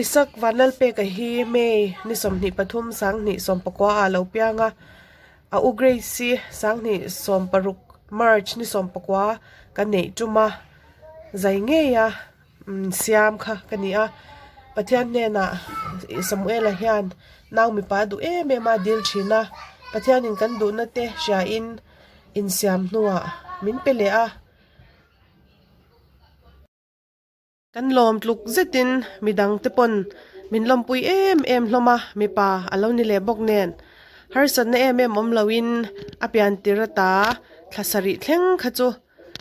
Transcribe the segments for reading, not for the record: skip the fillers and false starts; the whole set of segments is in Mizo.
Isak Vanlalpeka hi May ni 23 2019 ah lo piang a, a u Grace hi 2016 March ni 19 ka neih tum a, zai ngei a siam kha ka ni a. Pathian hnenah Samuela hian nau mipa a duh em em a dil thin a, Pathianin kan duhna te hriain insiam hnuah min pe leh a. Kan lawm tluk zetin midang te pawn min lawmpui em em hlawm a, mipa a lo ni leh bawk nen. Harsatna em em awm loin a pian tir ata thla sarih thleng kha chu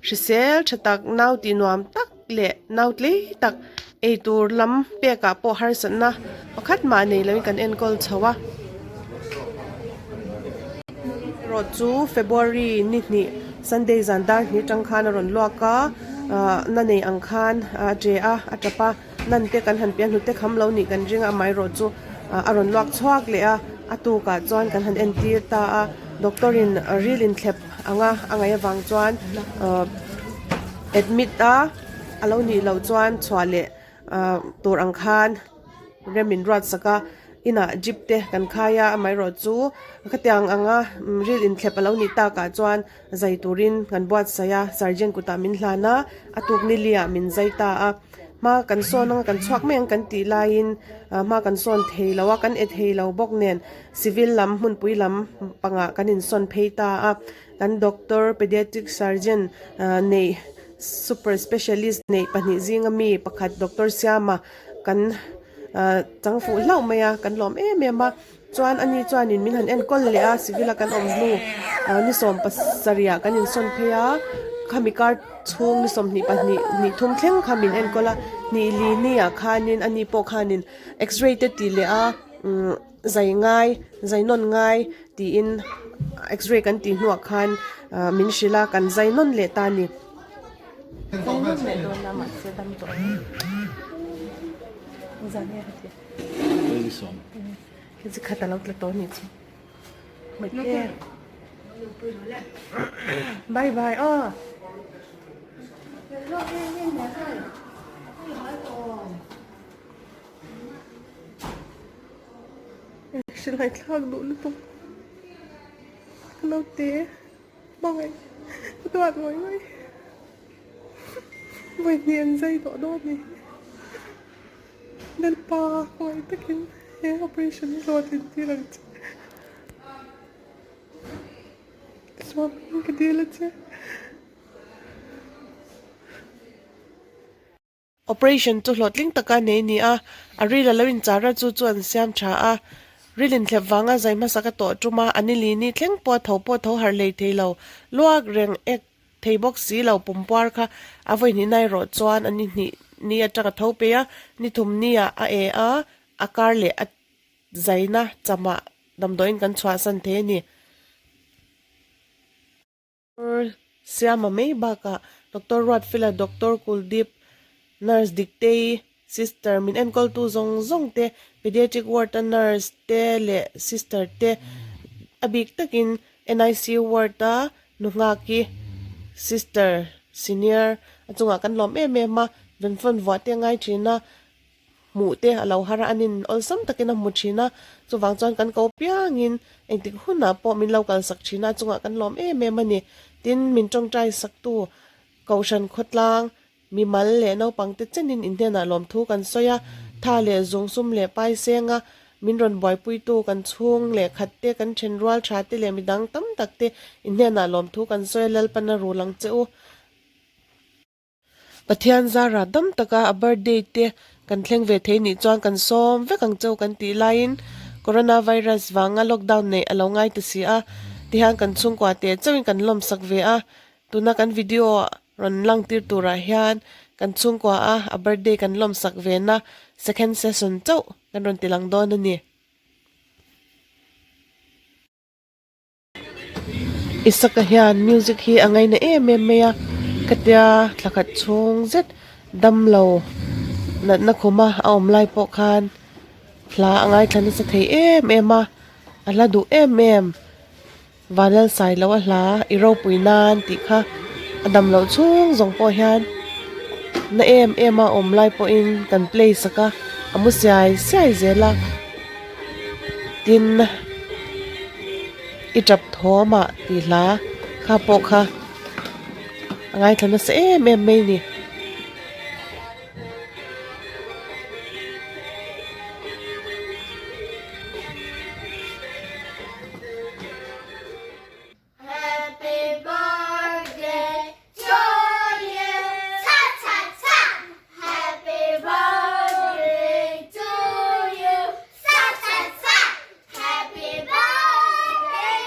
hrisel tha tak, nau tih nuam tak leh nau tlei tak eitur lam pekah pawh harsatna pakhat mah nei loin kan enkawl chho a. Erawh chu February ni hnih Sunday zan dar hnih atang khan a rawn luak a, na nei ang khan a che a, a tap a, nan te kan han pian hnute kham lo nih kan ring a, amaherawh chu a rawn luak chhuak leh a, a tukah chuan kan han entir ta a, doctor in ril inthlep anga a ngaih avang chuan admit a, a lo nih loh chuan chhuah leh tur ang khan rem in ruat sak a, inah jeep te kan khai a, amaherawh chu khatiang anga ril inthlep a lo nih takah chuan zai turin kan buatsaih a, surgeon kutah min hlan a, a tuk ni liah min zai ta a, hma kan sawn anga kan chhuak mai ang kan tih laiin hma kan sawn thei lo a, kan e thei lo bawk nen civil lam hmunpui lam pangah kan insawn phei ta a, kan doctor pediatric surgeon neih super specialist neih pahnih zinga mi pakhat doctor Siama kan chang fuh hlauh mai a kan lawm em em a chuan ani chuanin min han enkawl leh a civil a kan awm hnu ni sawm pasarih ah kan insawn phei a khami kar chhung ni sawmhnih pahnih hnih thum thleng kha min enkawl a hnih li ni ah khanin ani pawh khanin x-ray te tih leh a umm zai ngai zai nawn ngai tiin x-ray kan tih hnuah khan min hrilh a kan zai nawn leh ta a ni. Bye bye aw. Silai thlak duh lutuk ka naute hmangaih ka duat ngawih ngawih vawi hnih an zai tawh dawn a ni Lalpa hmangaih takin he operation hi hlawhtlin tir ang che Swami ka dil a che. Operation chu hlawhtling taka nei a ni a, a ril a lo inchar a, chu chu an siam tha a. Ril inthlep vanga zai hmasa ka tawh tum a, a ni li ni thleng pawh a tho pawh tho harh hlei thei lo. Luak reng ek thei bawk si lo pumpuar kha a vawi hnih nai rawh chuan a ni hnih ni atang a tho pei a, ni thum ni ah a e a, a kar leh a zaina chamah damdawiin kan chhuahsan thei a ni. Doctor Siama mai bakah Doctor Ruatfela, Doctor Kuldeep, Nurse Diktei, Sister min enkawltu zawng zawng te, Pediatric ward a nurse te leh sister te, a bik takin NICU ward a nu nghaki sister senior a chungah kan lawm em em a, venfon vuah te a ngai thin a. Hmuh te a lo har a, anin awlsam takin a hmu thin a, chuvang chuan kan ko piangin engtik hunah pawh min lo kalsak thin a, a chungah kan lawm em em a ni. Tin, min tawngtai saktu Kohhran khawtlang, mimal leh naupangte chenin in hnenah lawmthu kan sawi a, tha leh zung sum leh pai senga min rawn buaipuitu kan chhung leh khat te, kan thenrual tha te leh midang tam tak te in hnenah lawmthu kan sawi a, Lalpan a rul ang che u. Pathian zara dam taka a birthday te kan thleng ve thei nih chuan kan sawm vek ang cheu kan tih laiin coronavirus vanga lockdown neih a lo ngai ta si a, tihian kan chhungkua teh chauhin kan lawmsak ve a, tuna kan video rawn lang tir turah hian kan chhungkua a a birthday kan lawmsak ve na second session chauh kan rawn ti lang dawn a ni. Isaka hian music hi a ngaina em em mai a khatia thla khat chhung zet damlo natna khuma a awm lai pawh khan hla a ngaithla nasa thei em em a a hla duh em em Vanlalsai lo a hla i ropui nan tih kha a damloh chhung zawng pawh hian na em em a awm lai pawhin kan play sak a. a mu siai siai zel a tin i tap thawm ah tih hla kha pawh kha a ngaithla nasa em em mai a ni. Happy birthday to you cha cha cha Happy birthday to you cha cha cha Happy birthday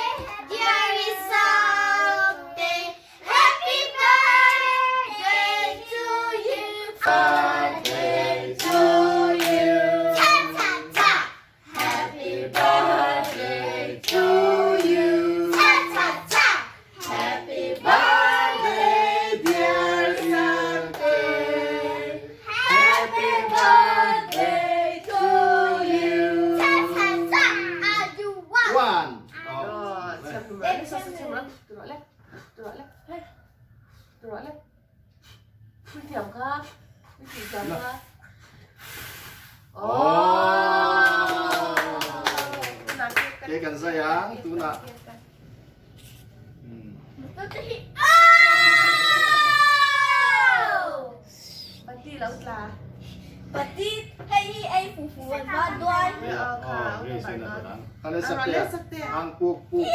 dear Isabel Happy birthday to you Birthday to you cha cha cha Happy birthday to you Cha cha cha Happy birthday dear Sante Happy birthday to you Cha cha cha I do one One. Ke kan zai ang tunah. Ang puk puk.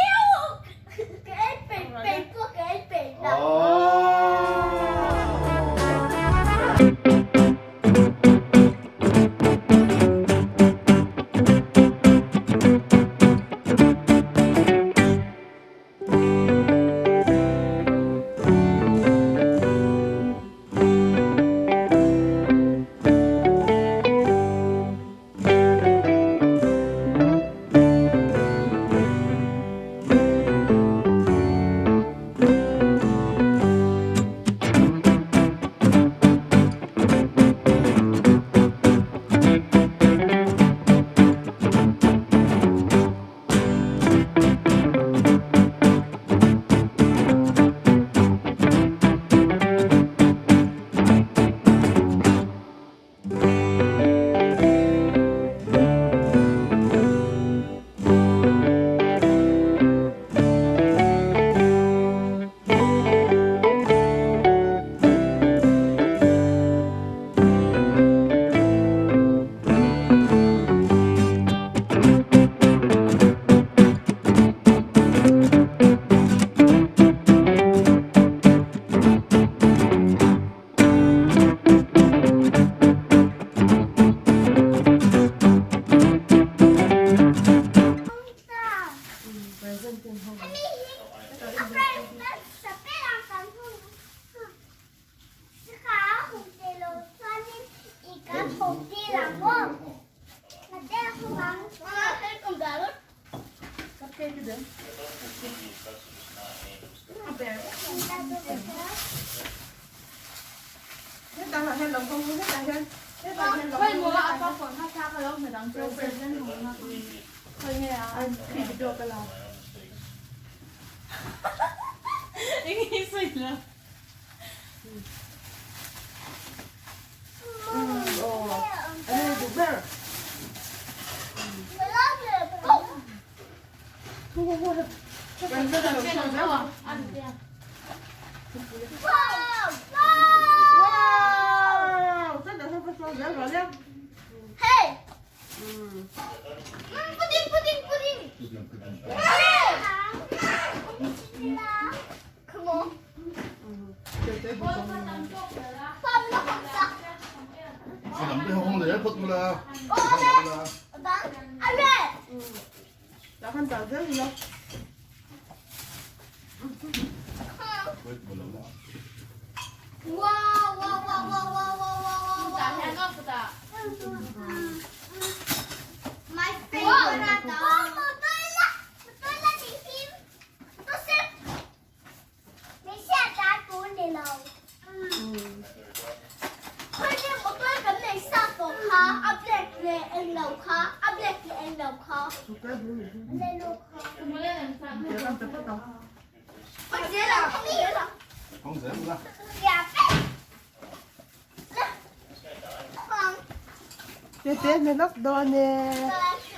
Tete hne lawk dawn e.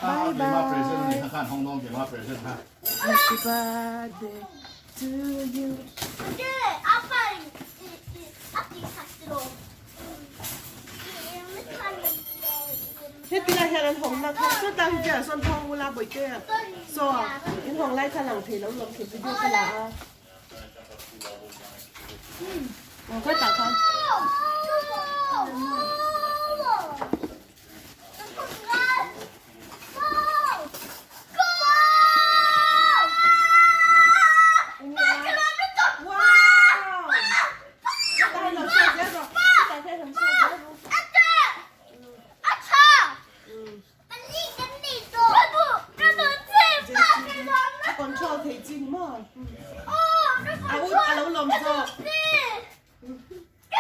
Bye bye. Happy birthday to you. Heti lai hian an hawng na kha chuta hi biah sawn thawng ula bawihte saw in hawng lai kha lang thei lo lawm thei video ka la a. Aw kha tah khan. A control thei chi ni maw? A u a lo lawm zawk.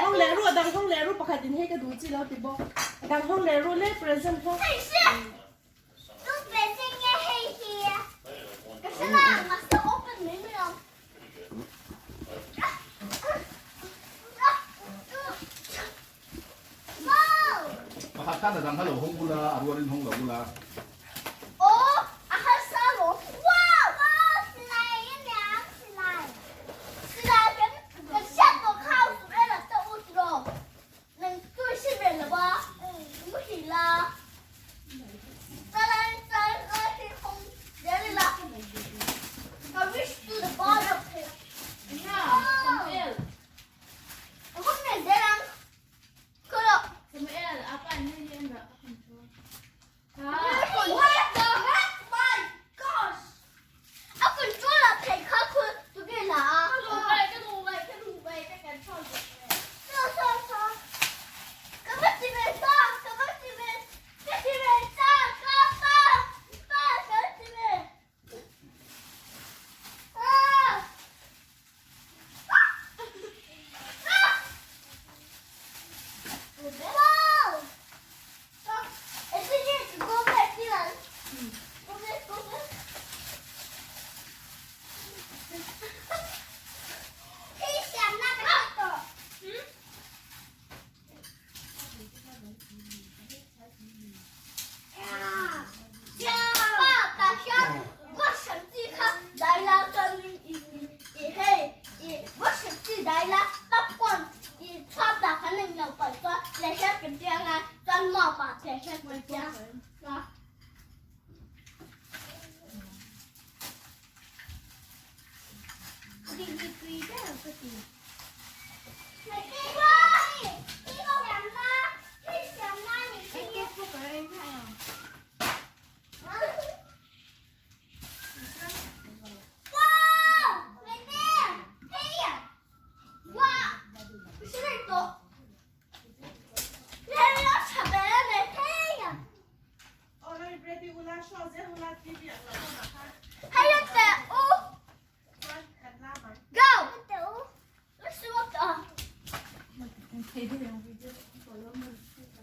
Hawng leh ru a dang hawng leh ru pakhat in hei ka duh chi lo ti bawk. A dang hawng leh ru le present kha. Pakhat khan a dang kha lo hawng ula, a rualin hawng lo ula.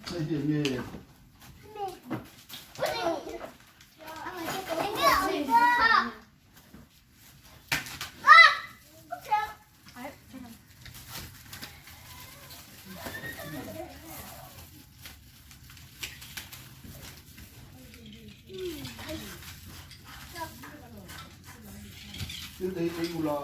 Hei hi enge? Thil ei ei ula.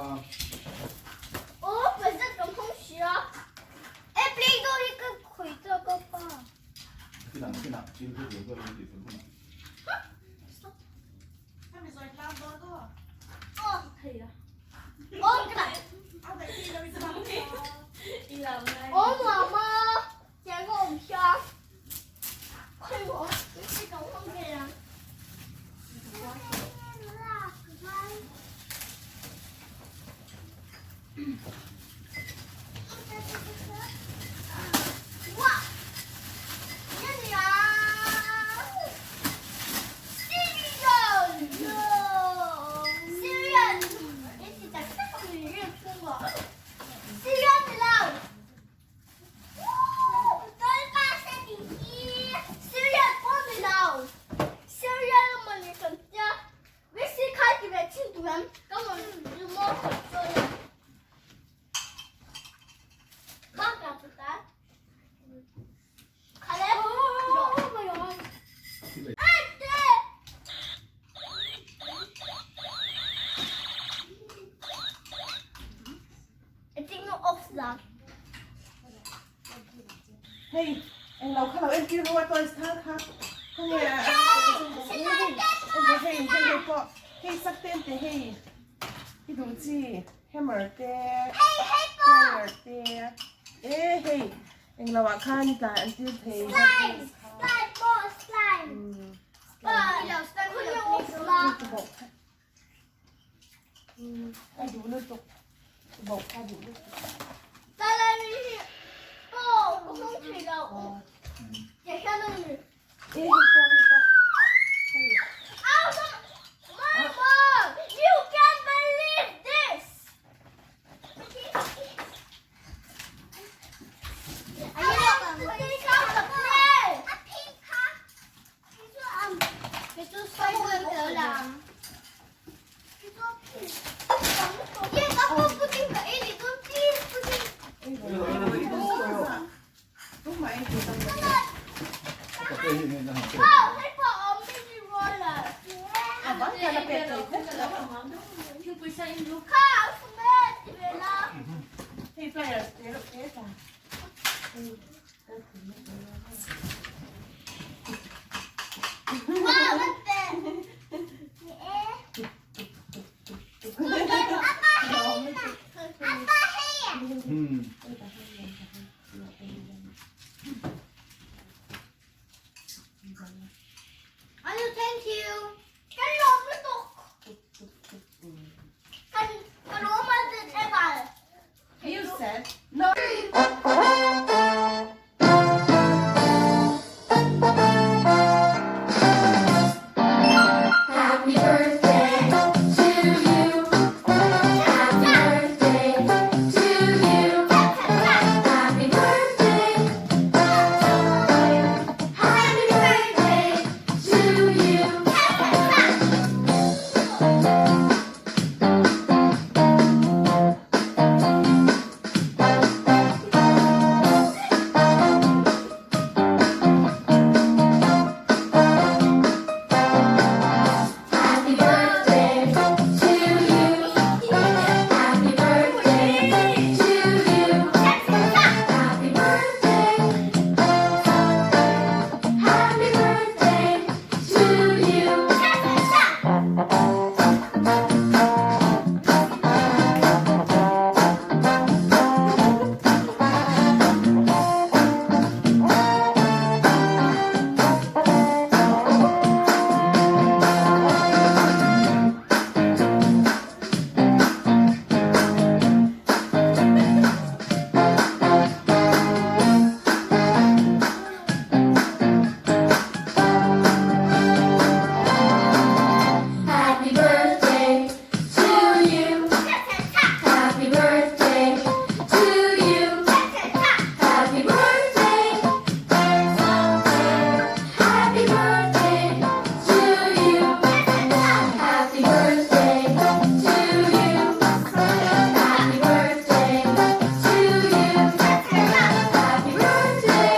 Hei englo kha lo entir ru a toys thar kha khawnge a hei hei hei hei pawh hei sak te te hei i duh chi hammer te plier te e hei englo ah khan i tlai an tir thei a duh lutuk bawk kha duh lutuk e hei pawh hei pawh hei You can't believe this! Hei pliers te reuh te ta. Thank you. Kan lawm lutuk. Kan ka lawm a You said no. Happy birthday to you. Happy birthday to you. Happy birthday. Happy birthday to you. Happy birthday to you. Happy birthday to you. Happy birthday. Happy birthday to you. Happy birthday to you. Happy birthday to you. Happy birthday. Happy birthday to you. Happy birthday to you. Happy birthday to you. Happy birthday.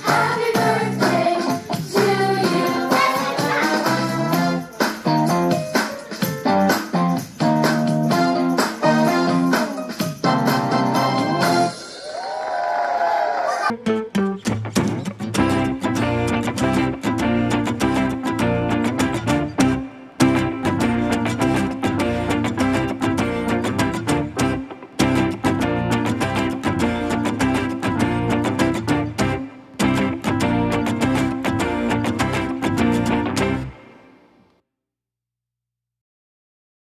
Happy birthday to you.